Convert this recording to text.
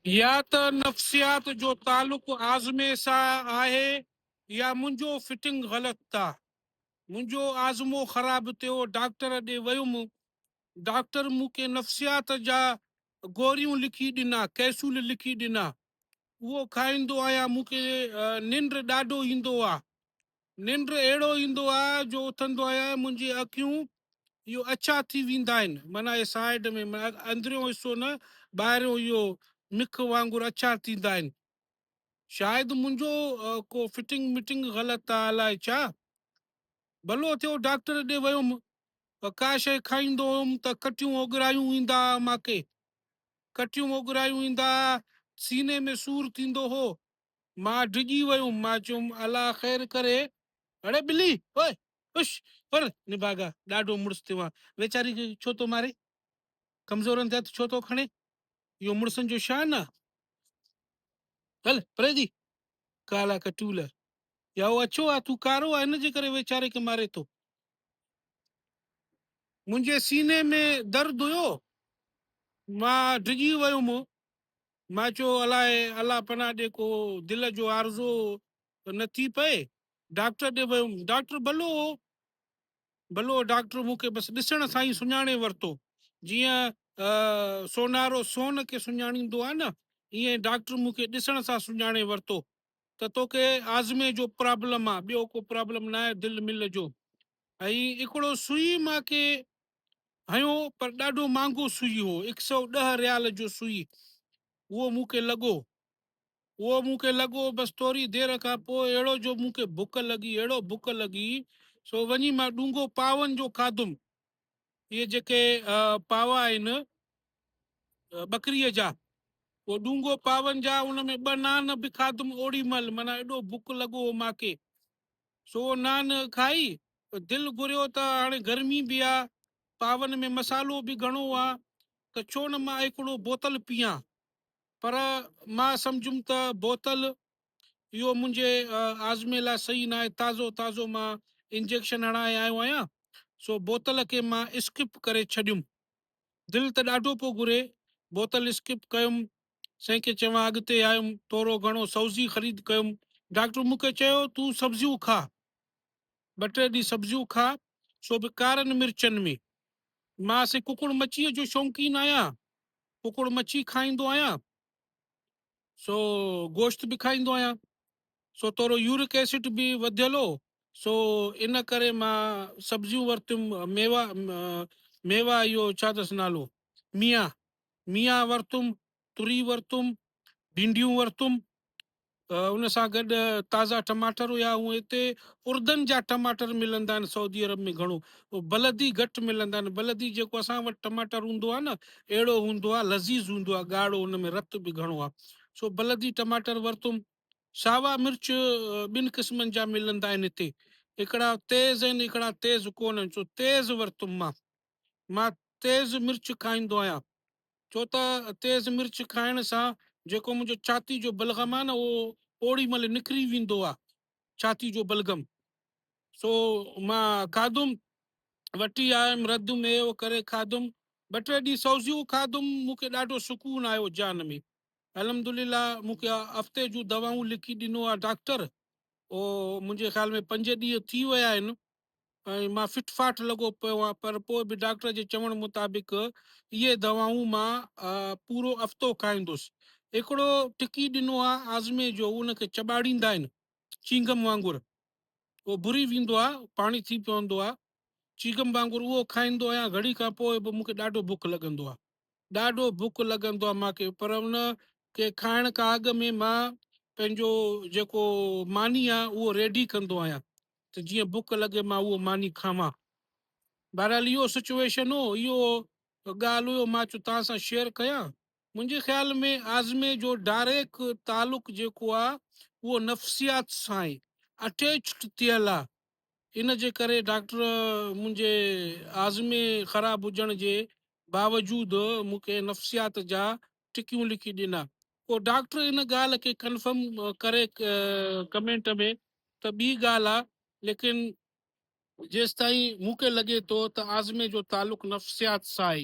يا ته نفسيات جو تعلق آزمي سان آهي يا منهنجو فٽنگ غلط آ. منهنجو آزمو خراب ٿيو، ڊاڪٽر ڏي ويم، ڊاڪٽر مون کي نفسيات جا گوريون لکي ڏنا، ڪئسول لکي ڏنا، اهو کائيندو آهيان، مون کي ننڊ ڏاڍو ايندو آ. ننڊ اهڙو ايندو آ جو اٿندو آهيان منهنجي اکيون اهو اڇا ٿي ويندا آهن، معنيٰ اهي سائيڊ ۾ معنيٰ اندريون حصو نه ٻاهريون اهو مک وانگر اڇا ٿيندا آهن. شايد منهنجو ڪو فٽنگ مٽنگ غلط آ الائي ڇا. ڀلو ٿيو ڊاڪٽر ڏي ويم، ڪا شيء کائيندو هيم ته ڪٽيون اوڳرايون ايندا ها مانکي. ڪٽيون اوڳرايون ايندا ها، سيني ۾ سور ٿيندو هو. مان ڊڄي ويم، مان چيم الله خير ڪري. اڙي ٻلي اوئي هش پر نڀاڳا ڏاڍو مڙس ٿيو آن، ويچاري کي ڇو ٿو مارين، ڪمزورن تي هٿ ڇو ٿو کڻين، اهو مڙسن جو شان آ. هل پري ٿي ڪالا ڪٽول، يا اهو اڇو آ تون ڪارو آ ان جي ڪري ويچاري کي ماري ٿو. منهنجي سيني ۾ درد هيو، مان ڊڄي ويم، مان چيو الائي الله پناهه ڏي ڪو دل جو عارضو نه ٿي پئي، ڊاڪٽر ڏي ويم، ڊاڪٽر ڀلو هو، ڀلو هو، ڊاڪٽر مون کي بس ڏسڻ سان ئي سڃاڻي ورتو، جيئن سونارو سون کي سڃاڻيندو آهي نه، ائين ڊاڪٽر مون کي ڏسڻ سان سڃاڻي ورتو ته توکي هاضمي جو پرابلم آ، ٻيو ڪو پرابلم ناهي دل مل جو. ۽ هڪڙو سوئي مان کي هنيو پر ڏاڍو مهانگو سوئي هو، هڪ سئو ڏهه ريال جو سوئي، اهو مون کي لڳو. اهو مون کي لڳو، بس ٿوري دير کان پوء اهڙو جو مون کي بک لڳي، اهڙو بک لڳي، سو وڃي مان ڏونگهو پاون جو کاڌم. اهي جيڪي پاوا آهن ٻڪريء جا، اهو ڏونگهو پاون جا، ان ۾ ٻه نان به کاڌم اوڏي مهل، معنيٰ ايڏو بک لڳو هو مان کي. سو اهو نان کائي، دل گهريو ته هاڻي گرمي به آ، پاون ۾ مصالحو به گهڻو آ، ته ڇو نه مان هڪڙو بوتل پيان. پر مان سمجهيم ته بوتل اهو منهنجي هاضمي لاء صحيح ناهي، تازو تازو مان انجيڪشن هڻائي آيو آهيان، سو بوتل کي مان اسڪپ ڪري ڇڏيم. دل ته ڏاڍو پيو گهري، بوتل اسڪپ ڪيم، سائين کي چوان اڳتي آيم، ٿورو گهڻو سوزي خريد ڪيم، ڊاڪٽر مون کي چيو تون سبزيون کاء، ٻه ٽي ڏينهن سبزيون کاء، سو به ڪارن مرچن ۾. مان سائين ڪڪڙ مڇيء جو شوقين آهيان، ڪڪڙ مڇي کائيندو آهيان، سو گوشت به کائيندو آهيان، سو ٿورو يورڪ ايسڊ به وڌيل هو، سو ان ڪري مان سبزيون ورتيم، ميوا ميوا اهو ڇا اٿس نالو ميان ميان ورتم، تري ورتم، ڀينڊيون ورتم، ان سان گڏ تازا ٽماٽر هيا، هونء هتي اردن جا ٽماٽر ملندا آهن سعودي عرب ۾ گهڻو بلدي گهٽ ملندا آهن، بلدي جيڪو اسان وٽ ٽماٽر هوندو آهي نه اهڙو هوندو آهي لذيذ هوندو آهي ڳاڙهو ان ۾ رت به گهڻو آهي سو بلدي ٽماٽر ورتم، ساوا مرچ ٻن قسمن جا ملندا آهن هتي هڪڙا تيز آهن هڪڙا تيز ڪونه آهن سو تيز ورتم مان، مان تيز مرچ کائيندو آهيان. ڇو ته تيز مرچ کائڻ سان جيڪو منهنجو ڇاتي جو بلغم آهي نه اهو اوڏي مهل نڪري ويندو آهي ڇاتي جو بلغم سو مان کاڌم وٺي آيم رڌم هي هو ڪري کاڌم ٻه ٽي ڏينهن سوزيون کاڌم مون کي ڏاڍو سڪون آيو جان ۾ الحمدلله مون کي هفتي جون دوائون لکي ڏنو آهي ڊاڪٽر اهو منهنجي خيال ۾ پنج ڏينهن ٿي ويا آهن ۽ مان فٽ فاٽ لڳو پيو آهيان پر پوء به ڊاڪٽر جي چوڻ مطابق اهي دوائون مان پورو هفتو کائيندس. هڪڙو ٽڪي ڏنو آهي هاضمي جو ان کي چٻاڙيندا آهن چينگم وانگر اهو ڀري ويندو آهي پاڻي ٿي پوندو آهي چينگم وانگر اهو کائيندو آهيان گهڙي کان پوء به مون کي ڏاڍو بک لڳندو آهي ڏاڍو بک لڳندو آ مان کي پر ان کي کائڻ کان اڳ ۾ مان پنهنجو جيڪو ماني آ اهو ريڊي ڪندو آهيان ته جيئن بک لڳي مان اهو ماني کاوان. بهرحال اهو سچوئيشن هو اهو ڳالهه هيو مان چيو توهان سان شيئر ڪيان. منهنجي خيال ۾ اعظمي جو ڊائريڪ تعلق جيڪو آ اهو نفسيات سان آهي اٽيچڊ ٿيل آ ان جي ڪري ڊاڪٽر منهنجي هاضمي خراب هجڻ جي باوجود مون کي نفسيات جا ٽڪيون لکي ڏنا. ڪو ڊاڪٽر ان ڳالهه کي ڪنفرم ڪري ڪمينٽ ۾ ته ٻي ڳالهه آ ليڪن جيستائين مون کي لڳي ٿو ته هاضمي جو تعلق نفسيات سان آهي.